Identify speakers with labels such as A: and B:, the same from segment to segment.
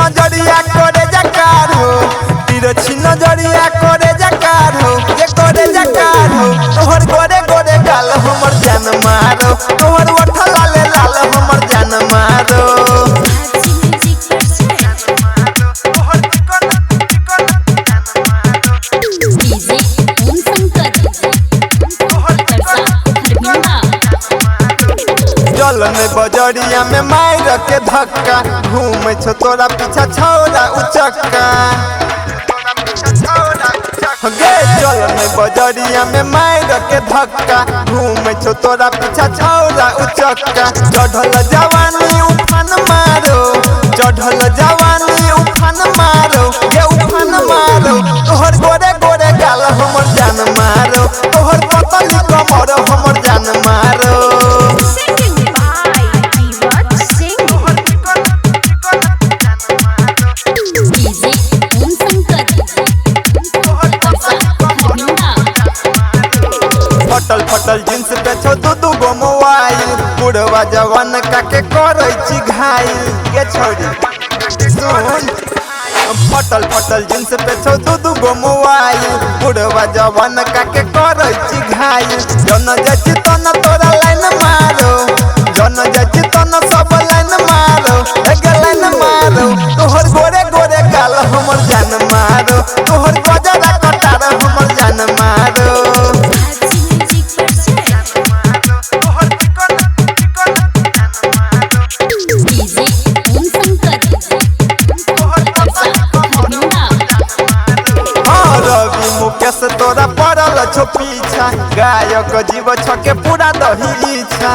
A: नजरिया करे जकार हो, तिरछी नजरिया करे जकार हो, ये करे जकार हो। तोहर गोरे गोरे गाल हमर जान मारो, तोहर ओठ लाल लाल हमर जान मारो। जल में बजरिया में मार के धक्का, घूमे छो तोरा पीछा छौरा उचक्का। गे जल में बजरिया में मार के धक्का, घूमे छो तोरा पीछा छौरा उचक्का। चढ़ल जवानी उफान मारो, चढ़ल जवानी उफान मारो, गे उफान मारो। तोहर गोरे गोरे गाल हमर जान मारो, तोहर पतली कमर हमर जान मारो। फटल फटल जींस पे छो दू दू गो मोबाइल, बुढ़वा जवान काके करै छी घायल। गे छौरी सुन, फटल फटल जींस पे छो दू दू गो मोबाइल, बुढ़वा जवान काके करै छी घायल। जन जाइ तन तोरा लाइन मारो, जन जाइ तन सब लाइन मारो, एगे लाइन मारो। तोहर गोरे गोरे गाल हमर जान मारो, तोहर गजरा कटार हमर जान मारो। मुकेश तोरा पड़ल छो पीछा, गायक जीव छ के पूरा दही इच्छा।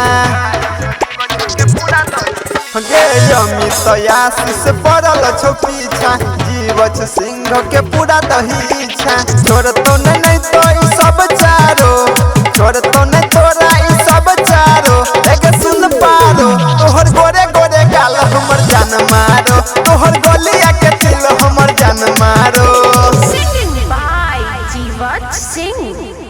A: गे अमित आशीष पड़ल छो पीछा, जीव छ सिंह के पूरा दही इच्छा। छोड़ तो नहीं तो ई सब चारो, छोड़ तो नहीं तोरा ई सब चारो, एगे सुन पारो। तोहर गोरे गोरे गाल हमर जान मारो, तोहर गोलिया के तिल हमर जान मारो।
B: Singh.